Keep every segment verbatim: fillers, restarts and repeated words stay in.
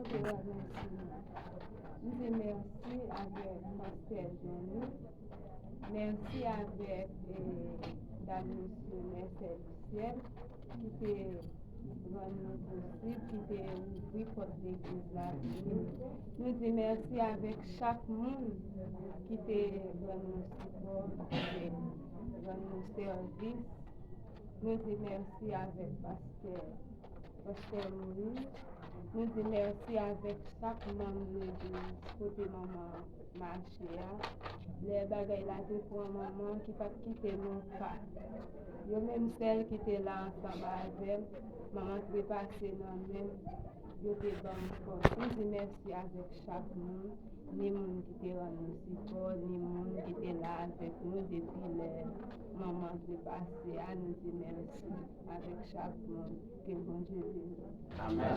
Mwen di mèsi avèk pastè Johnny. Mèsi avèk, eh, dam misyonè sè Lucienne ki te rann nou posib, ki te ouvri pòt legliz la pou nou. Nou di mèsi avèk chak moun ki te rann nou sipò, ki te rann nou sèvis. Nou di mèsi avèk pastè, pastè Moïse. Nou di mèsi avèk chak manm legliz kote manman mache a. Lè bagay la te pran manman ki pa t kite nou pa. Yo menm sèl ki te la ansanm avè m, manman trepase nan men m, yo te ban m fòs. Nou di mèsi avèk chak moun, ni moun ki te rann nou sipò, ni moun ki te la avèk nou depi lè manman trepase a, nou di mèsi avèk chak moun. Ke Bondye beni. Amèn.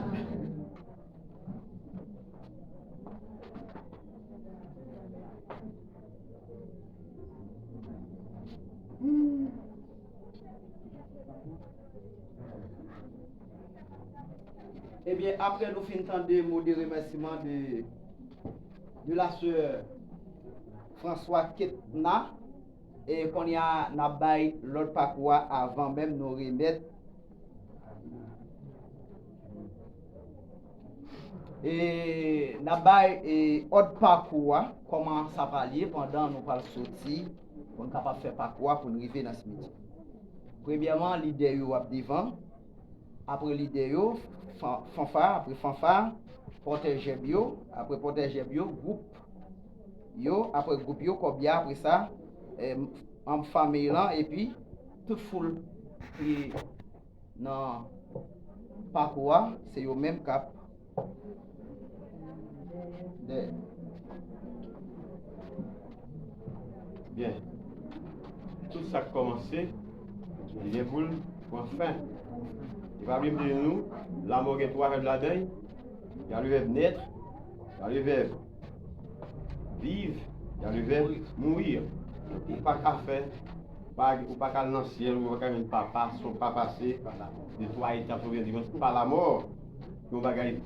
Ebyen, apre nou fin tande mo de remèsiman de, de la sè François Ketna, e kounye a, n ap bay lòt pakou a avan menm nou remèt. E n ap bay, e, òd pakou a, kòman sa pral ye pandan nou pral soti, pou n kapab fè pakou a, pou n rive nan simitye. Premyèman, lidè yo ap devan, apre lidè yo, fan-, fanfa, apre fanfa, pòtè jèb yo, apre pòtè jèb yo, gwoup yo, apre gwoup yo, kòbya, apre sa, e, manm fanmi lan, epi tout foul ki nan pakou a, se yo menm k ap dèyè. Byen. Tout sa k kòmanse, li gen pou l pran fen. E pa bliye m di nou, lanmò gen twa vèb ladan l. Y a le vèb nèt, y a le vèb viv, y a le vèb mourir. Ou pa ka fè, ou pa, ou pa ka al nan syèl, ou pa ka jwenn papa, si w pa pase de twa etap, oubyen di pa lanmò, yon bagay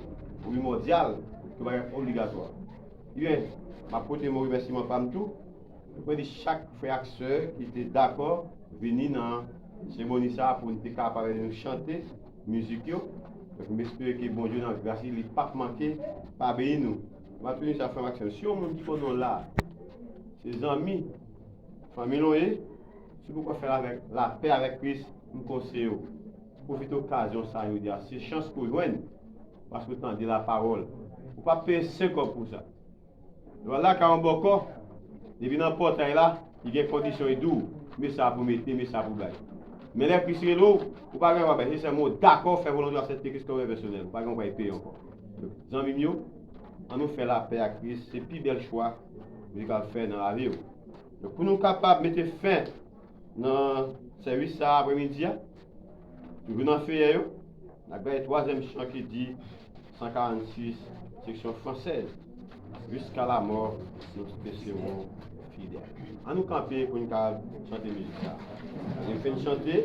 primòdyal, yon bagay obligatwa. Ebyen, m ap pote mo remèsiman pa m tou. Mwen di chak frè ak sè ki te dakò vini nan seremoni sa a pou n te kapab ede nou chante mizik yo. Donk, m espere ke Bondye nan gras li, li p ap manke pa beni nou. M ap toujou di sa, frè m ak sè m, si yon moun ki konnen w la, se zanmi, fanmi nou ye, si w poko fè l avèk lapè avèk Kris, m konseye w, pwofite okazyon sa a jodi a. Se chans ke w jwenn, paske w tande lapawòl. Ou p ap peye senk kòb pou sa. Lè w al lakay yon bòkò, depi nan pòtay la, li gen kondisyon, li di w, men sa pou mete, men sa pou bay. Men lè Kris rele w, ou pa gen yon bagay, se sèlman w dakò fè volonte w, aksepte Kris kòm Sovè pèsonèl, ou pa gen yon bagay peye ankò. Zanmi m yo, ann nou fè lapè ak Kris, se pi bèl chwa ou te ka fè nan lavi w. Donk, pou nou kapab mete fen nan sèvis sa a aprèmidi a, toujou nan feyè yo, n ap gade twazyèm chan ki di, san karannsis, seksyon fransèz. Jusqu'à la mort, nous te serons fidèles. Ann nou kanpe pou n ka chante mizik sa a. Lè n fin chante,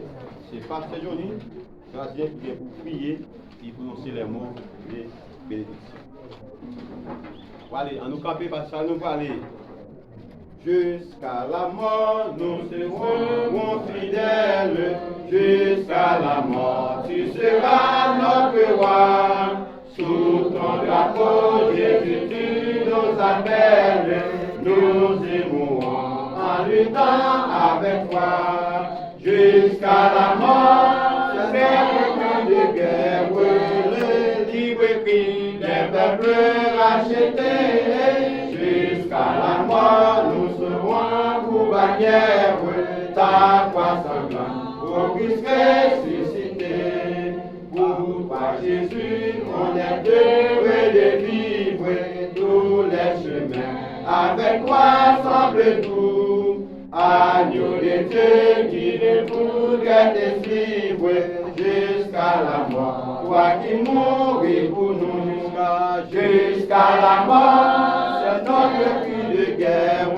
se pastè Johnny Gradien ki gen pou priye e pwononse lè mo de benediksyon. Prale, ann nou kanpe, paske sa nou prale. Jusqu'à la mort, nous serons fidèles. Jusqu'à la mort, tu seras notre roi. Sous ton drapeau, Jésus, tu nous appelles. Nous y mourrons en luttant avec toi. Jusqu'à la mort, c'est notre cri de guerre, le libre cri des peuples rachetés. Jusqu'à la mort, nous serons pour bannière ta croix sanglante, ô Christ ressuscité. Pour toi, Jésus, on est heureux de vivre, tous les chemins avec toi semblent doux. Agneau de Dieu qui ne voudrait te suivre jusqu'à la mort, toi qui mourus pour nous. Jusqu'à la mort, c'est notre cri de guerre,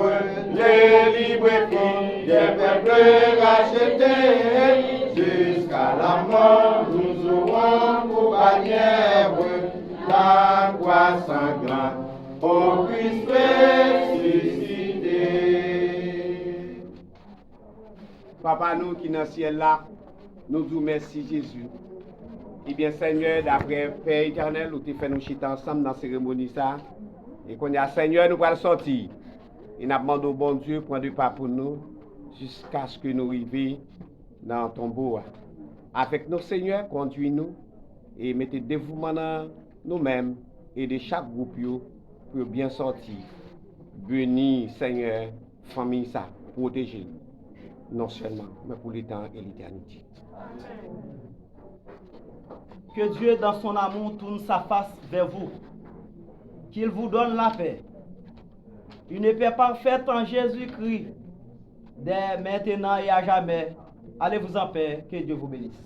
le libre cri des peuples rachetés. Jusqu'à la mort, nous aurons pour bannière La croix sanglante, ô Christ ressuscité. Papa nou ki nan syèl la, nou di w mèsi, Jezi. Ebyen, Senyè, daprè Pè Etènèl, ou te fè nou chita ansanm nan seremoni sa a. E kounye a, Senyè, nou pral sòti. E n ap mande w, Bondye, pran de pa pou nou, jiskaske nou rive nan tonbo a. Avèk nou, Senyè, kondui nou e mete devouman nan nou menm, ede chak gwoup yo pou yo byen sòti. Beni, Senyè, fanmi sa, pwoteje l, non sèlman, men pou letan e letènite. Que Dieu, dans son amour, tourne sa face vers vous. Qu'il vous donne la paix. Une paix parfaite en Jésus-Christ, dès maintenant et à jamais. Allez-vous en paix. Que Dieu vous bénisse.